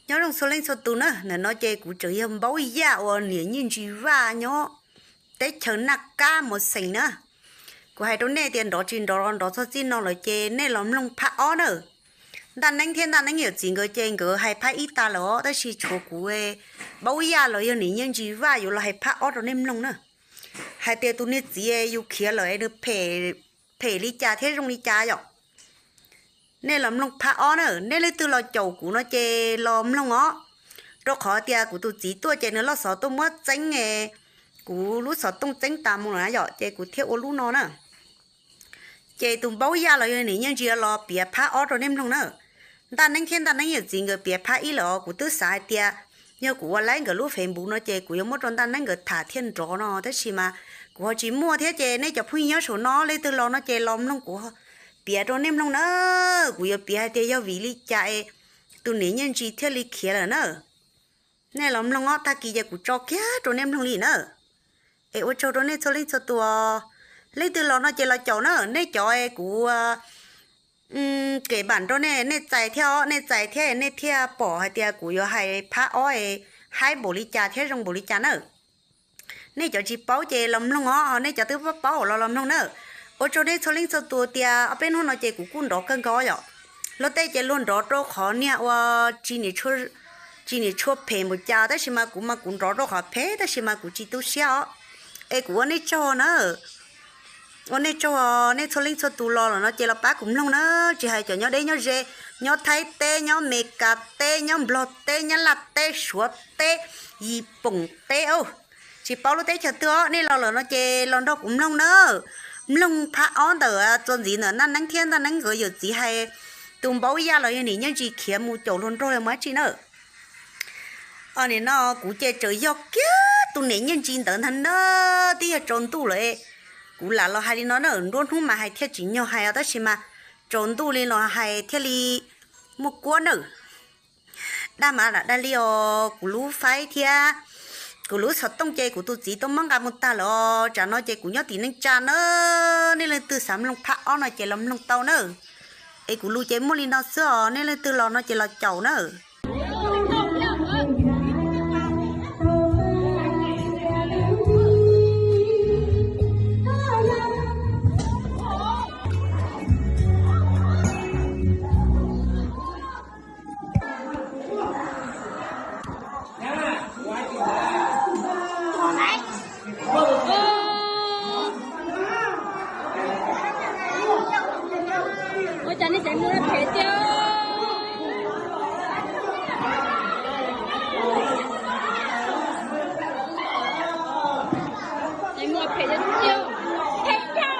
Nyob zoo txhua leej txhua tus na, ntawm no ces kuv tseem yog Npaub Yaj uas niam Nyiaj Ntsis Vaj nyob teb chaws Naj Kab Muas Xeem na. Kuv hais rau nej tias nrov tsis nrov los nrov txog txij no lawm ces nej los mloog phab ob na. Ntaj Neeb thiab Ntaj Neeb yawm txiv nkawd ces nkawd hais phab ib tas lawm os, tab sis tshuav kuv Npaub Yaj los yog niam Nyiaj Ntsis Vaj yuav los hais phab ob rau nej mloog na. Hais tias tus niag txiv yus khiav lawm nws phem li cas thiab zoo li cas yom. Nej los mloog phab ob na, nej leej twg los caum kuv no ces los mloog os. Rau qhov tias kuv tus txiv tuaj ces nws loj xov tuaj muab txeeb kuv lub xov tooj txeeb tas mus lawm na yom, ces kuv thiaj ua lub no na. Ces tus Npaub Yaj los yog niam Nyiaj Ntsis los piav phab ob rau nej mloog na. Ntaj Neeb thiab Ntaj Neeb yawm txiv nkawd piav phab ib lawm os, kuv twb xav hais tias yog kuv ua laib nkawd lub Facebook no ces kuv yuav muab rau Ntaj Neeb nkawd tham thiaj nrov no, tab sis mas kuv ho tsis muaj thiab ces nej cov phooj ywg nyob saum no leej twg los no ces los mloog kuv piav rau nej mloog na. Kuv yuav piav hais tias yog vim li cas es tus niam Nyiaj Ntsis thiaj li khiav lawm na. Nej los mloog os, tag kis ces kuv tso kiag rau nej mloog li na. Es ua tsaug rau nej txhua leej txhua tus. Leej twg los no ces los caum na, nej cov es kuv kem npam rau nej, nej txais thiab os, nej txais thiab nej thiaj pom hais tias kuv yuav hais phab ob es haib npaum li cas thiab zoo npaum li cas na. Nej cov tsis paub ces los mloog os, nej cov twb paub paub los los mloog na. Ua tsaug nej txhua leej txhua tus tias ob peb hnub no ces kuv kuj nrov kawg nkaus yom. Luag tej ces luag nrov rau qhov niag ua tsis niam tshua phem npaum cas, tab sis mas kuv mas kuv nrov rau qhov phem tab sis mas kuv tsis tu siab os. Es kuv ua nej tsaug na. Ua nej tsaug, nej txhua leej txhua tus los lawm no ces los pab kuv mloog na, tsis hais cov nyob deb nyob ze, nyob Thaib teb, nyob Meskas teb, nyob Nplog teb, Nyab Laj teb, Suav teb, Yis Poom teb, tsis paub lub teb chaws twg os, nej los lawm no ces los nrog kuv mloog na. Mloog phab ob ntawm txuas ntxiv ntawm Ntaj Neeb thiab Ntaj Neeb nkawd yawm txiv hais tus Npaub Yaj los yog niam Nyiaj Ntsis khiav mus caum hluas nraug los mus dab tsi na. Nim no kuv ces tseem yog kiag tus niam Nyiaj Ntsis ntawd ntag na, twb yog tsaus ntuj lawm. Kuv lam los hais li no na, nruab hnub mas hais thiaj tsis nyog hais os, tab sis mas tsaus ntuj li los hais thiaj li muaj kuab nawb. Dag mas lam dag li os, kuv lub faib thiab kuv lub xov tooj ces kuv tus txiv tuaj muab nqa mus tag lawm os, tsam no ces kuv nyob tim neej tsa na. Nej leej twg xav mloog phab ob no ces los mloog tau na. Es kuv lus ces muaj li no xwb os, nej leej twg los no ces los caum na. Ua cas nej tseem mus phem tiag? Tseem mus phem tiag tiag. Phem tiag.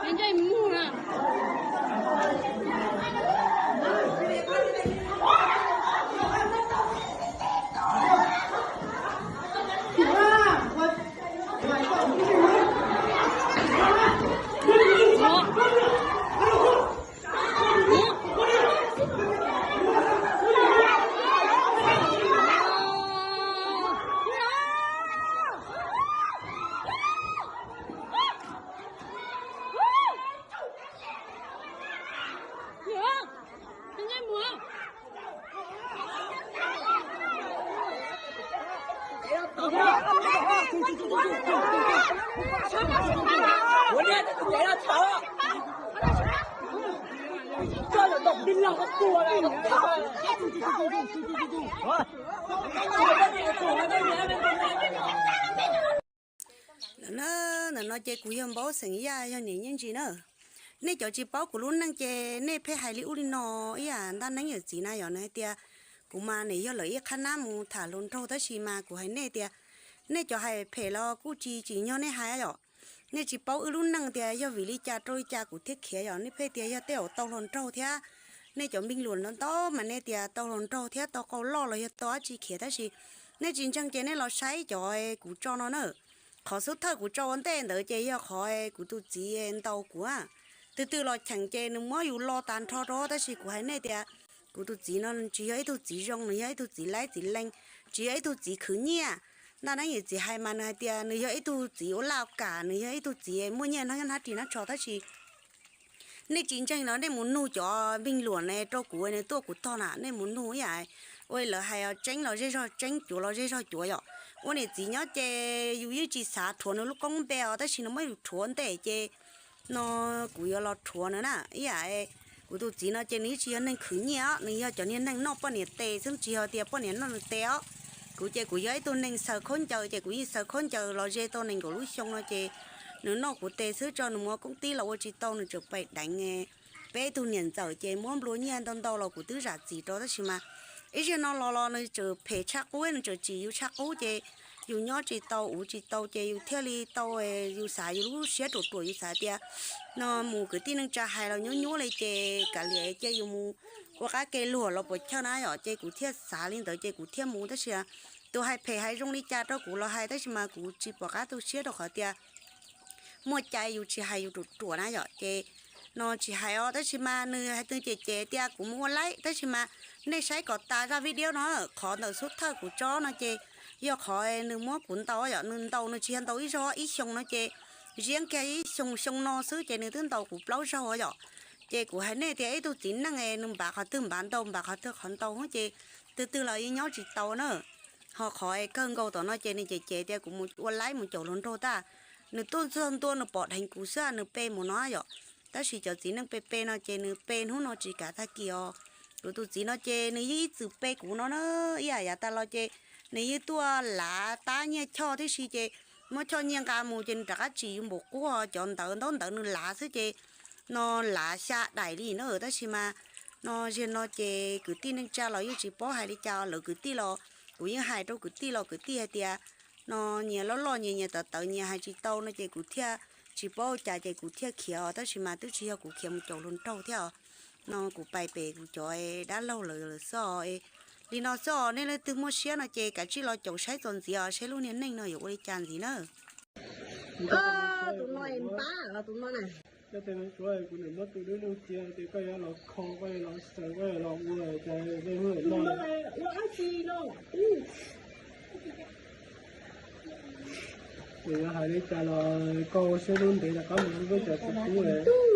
Nws ntsej muag na. Ntawm no ces kuv yog Npaub xeem Yaj yog niam Nyiaj Ntsis na. Nej cov tsis paub kuv lub neej ces nej pheej hais li ub li no ib yam Ntaj Neeb yawm txiv na yom, nws hais tias kuv mas nim yog lawv ib qhab nab mus tham hluas nraug, tab sis mas kuv hais nej tias nej cov hais phem los kuj tsis tsim nyog nej hais yom. Nej tsis paub wb lub neej tias yog vim li cas rau li cas kuv thiaj khiav yom. Nej pheej tias yog tej zaum tau hluas nraug thiab, nej cov npeej luam ntau ntau mas nej tias tau hluas nraug thiab tau qau loj los yog tau dab tsi khiav, tab sis nej tsis ntseeg ces nej los saib cov kuv tso no na. Qhov xub thawj kuv tso ua ntej ntawd ces yog qhov kuv tus txiv ntaus kuv. Twg twg los cheem ces nws muab yus lo tas nrho rau, tab sis kuv hais nej tias kuv tus txiv no tsis yog ib tug txiv zoo, nws yog ib tug txiv laib txiv leeg, tsis yog ib tug txiv khwv nyiaj. Ntaj Neeb yawm txiv hais mas nws hais tias nws yog ib tug txiv ua laj ua kam, nws yog ib tug txiv muaj nyiaj nyob hnab ris hnab tsho, tab sis Nej tsis ntseeg no nej mus nug cov npeeg luam ne rau kuv, nws tuaj kuv tog na, nej mus nug ib yam ua lawv hais tseeb los zej zog tseeb, cuav los zej zog cuav yom. Ua niam txiv nyob ces yus yeej tsis xav rhuav nws lub koob npe os, tab sis nws muab yus rhuav ntej ces no kuv yuav los rhuav nws na ib yam. Kuv tus txiv no ces nws yeej tsis yog neeg khwv nyiaj os, nws yog cov niag neeg noj poj niam tes xwb, tsis yog tias poj niam noj nws tes os. Kuv ces kuv yog ib tug neeg xaws khaub ncaws ces kuv yeej xaws khaub ncaws los ze tau nees nkaum lub xyoo no ces nws noj kuv tes xwb, tso nws mus ua koob tij los ua tsis tau, nws tseem pais deev peb tug niam ntxawm ces muab nplua nyiaj ntau ntau los kuv twb zam txim rau, tab sis mas ib zaug no los los nws tseem phem tshaj qub, nws tseem tsim yus tshaj qub ces yus nyob tsis tau ua tsis tau ces yus thiaj li tau, yus xav yus lub siab ruam ruam, yus xav tias no mus kwv tij neej tsa hais los nyuab nyuab li ces kav liam cia yus mus ua qab ke luag los puas chawj na yom, ces kuv thiaj xav li ntawd ces kuv thiaj mus, tab sis tus hais phem hais zoo li cas rau kuv los hais, tab sis mas kuv tsis pom qab tu siab rau qhov tias muaj cai yus tsis hais yus ruam ruam na yom, ces no tsis hais os, tab sis mas nws hais nws cem cem tias kuv mus ua laib, tab sis mas nej saib kom tas zaj video no, qhov ntawm xub thawj kuv tso no ces yog qhov nws muab kuv ntaus yom, nws ntaus nws tsis yog ntaus ib zaug ib xyoo no ces ziab kiag ib xyoo xyoo no xwb ces nws twb ntaus kuv plaub zaug yom. Ces kuv hais nej tias ib tug txiv neej nws npav qhov twg npav ntau, npav qhov twg qhov ntau ces twg twg los yeej nyob tsis tau na. Ho qhov kawg nkaus tom no ces nws cem cem tias kuv mus ua laib mus caum hluas nraug tag, nws tuaj txog ntua nws pom dheev kuv xwb nws pe mus no yom. Tab sis cov txiv neej pe pe no ces nws pe hnub no tsis kav tag kis os. Kuv tus txiv no ces nws yeej ib txwm pe kuv no na, ib yam yav tas los ces nws yeej tuaj lav tab nyiaj choj tib si ces muab choj nyiaj nqa mus ces nws rov qab tsim yus npaum qub, cov ntawv ntaub ntawv nws lav xwb ces no lav xya daim li na, tab sis mas no ziag no ces kwv tij neej tsa los yeej tsis paub hais li cas, lawv kwv tij los kuv yeej hais rau kwv tij los kwv tij hais tias no nyias loj loj nyias nyias tawv tawv nyias hais tsis tau no ces kuv thiaj tsis paub cas ces kuv thiaj khiav os, tab sis mas twb tsis yog kuv khiav mus caum hluas nraug thiab os. No kuv pais pem kuv cov dab laug lawv lawm xwb os. Li no xwb os, nej leej twg muaj siab no ces kav tsij los caum saib txuas ntxiv os, saib lub niag neej no yuav ua li cas ntxiv na. Tus no npab tus no na. Koj tes no tsuav kuv niam muab tus dub nug cia tias koj yuav los kho, koj yuav los xaws, koj yuav los ua cas dej muab lawm no. Ua dab tsi no? Kuv yuav hais li cas los koj ua siab lub ntev rov qab mus hu peb cov txiv tub.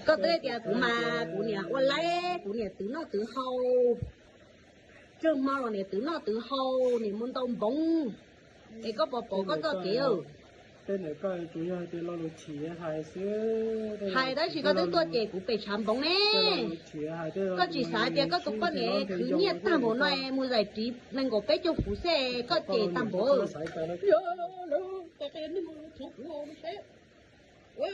Koj twb tias kuv mas kuv niam ua laib, kuv niam twv noj twv haus, tsawg hmo los niam twv noj twv haus, niam mus ntaus npoov, es koj puas pom koj txoj kev? Tej ntawd koj tsuas yog tias lo lus chim hais xwb. Hais tab sis koj twb tuaj cem kuv pem tshav npoov ne. Koj tsis xav tias koj tus poj niam khwv nyiaj tag npaum no mus zais ris nees nkaum peb caug kuv xwb koj cem tag npaum. Ua,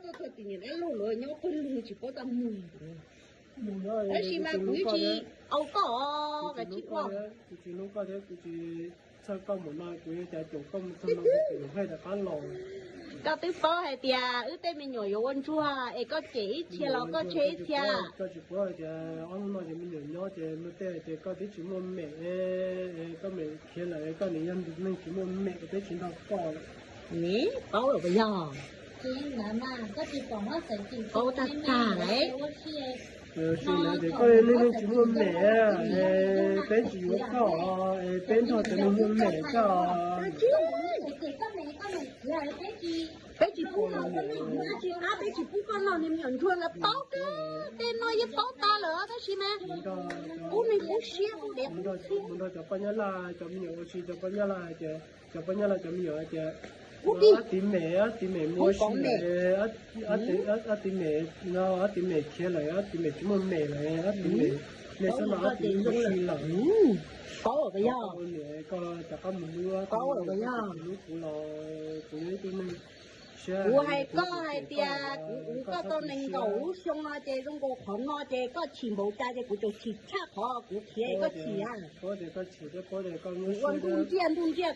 tuaj txog tim niam dab laug lawv nyob pawg lug tsis paub txaj muag. Tab sis mas kuv yeej tsis au koj os, kav tsij ua. Kuv tsis hlub koj thiab kuv tsis txhawj koj mus no, kuv yuav cas caum koj mus txog no kuv tus hais rov qab los. Koj twb paub hais tias wb tej me nyuam yuav ua ntsuag es koj cem ib txhia los koj tseg ib txhia. Koj tsis paub hais tias ob hnub no ces me nyuam nyob ces luag tej hais tias koj twb tsis muaj mem, koj mem khiav lawm, koj niam yog neeg tsis muaj mem, koj twb tsis nrog koj. Paub lawm puas yog? Paub tag tag lawm. Tiam sis lawv tias koj yog neeg tsis muaj mem, peb tsis yuav koj, peb nrog cov neeg muaj mem koj. Peb tsis pub koj, peb tsis pub koj noj niag me nyuam ntsuag lawm, paub kawg. Tej no yeej paub tas lawm tab sis mas pub neeg pub siab pub diav. Mus nrog cov poj nyab laj cov me nyuam ua si, cov poj nyab laj hais tias, cov poj nyab laj cov me nyuam hais tias, ub, ob txiv mem, ob txiv mem mus ua si, ob txiv mem no, ob txiv mem khiav lawm, ob txiv mem tsis muaj mem lawm, ob txiv mem, nej xub no ob txiv mus ua si lawm. Paub lawm puas yog? Koj rov qab mus hlub, paub lawm puas yog? Hlub kuv los kuv yog ib tug neeg siab. Kuv hais koj hais tias kuv ua koj tau nees nkaum lub xyoo no ces zoo nkaus qhov no ces koj chim npaum cas ces kuv tseem chim tshaj qhov kuv khiav koj chim. Paub tias koj chim thiab paub tias koj mob siab, paub tias koj chim thiab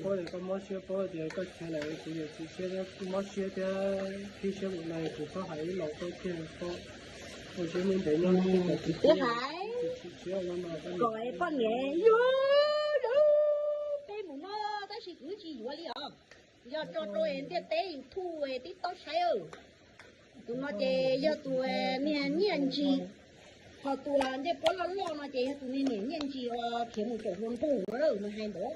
paub tias koj mob siab, paub tias koj khiav lawm kuv yuav chim siab thiab mob siab thiab qhib siab ua no kuv txhob hais ib los paub kiag paub. Ua siab lub ntev nyob twb hais, kom poj niam yog peb mus no tab sis kuv tsis yuav li os. Yog tso rau ntiaj teb YouTube tib taub saib. Tus no ces yog tus niag nyiaj ntsis, ho tus ncej puab loj loj no ces yog tus niag niam nyiaj ntsis uas khiav mus caum hluas nraug nws hais ntawd.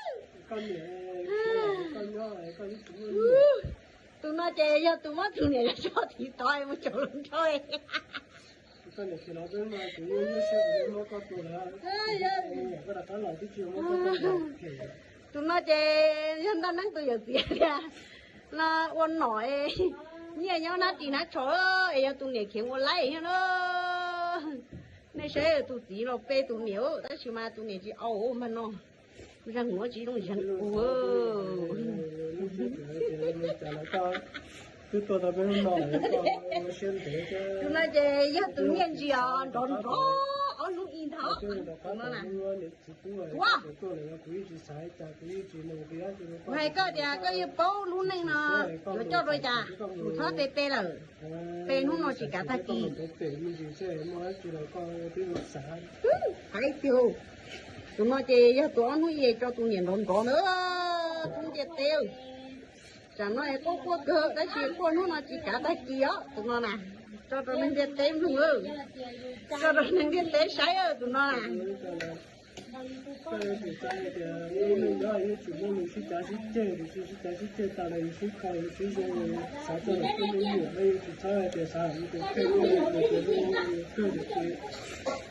Tus no ces yog tus muab tus niam tso tiv tov mus caum hluas nraug. Tus no ces yog Ntaj Neeb tus yawm txiv tiag, no ua nom nyiaj nyob hnab ris hnab tsho es yog tus niam khiav ua laib thiab na. Nej saib tus txiv los pe tus niam, tab sis mas tus niam tsis au mas no. Zag mus tsis zoo zag ua. Tus no ces yog tus nyiaj ntsis os, nrov nrov ob hnub ib ntag. Tus no na, ua, kuv hais koj tias koj yeej paub lub neej no yuav coj rau cas, tus txhob pe pe lawm, pe hnub no tsis kav tag kis. Hais tiag, tus no ces yog tus ob hnub ib tso tus niam nrov nrov na, tus ntiaj teb. Tsam no es quaj quaj kawg tab sis quaj hnub no tsis kav tag kis os tus no na. Tso rau neeg ntiaj teb mloog, tso rau neeg ntiaj teb saib tus no na. Koj yuav tsum xav tias lub neej nyob yuav tsum muaj lus sib cav sib ceg, tiam sis sib cav sib ceg tas los yus sib kho yus sib zoo, xav txog lawm koj me nyuam no yuav tsum txhob hais tias xav hais tus kheej, tus kheej tias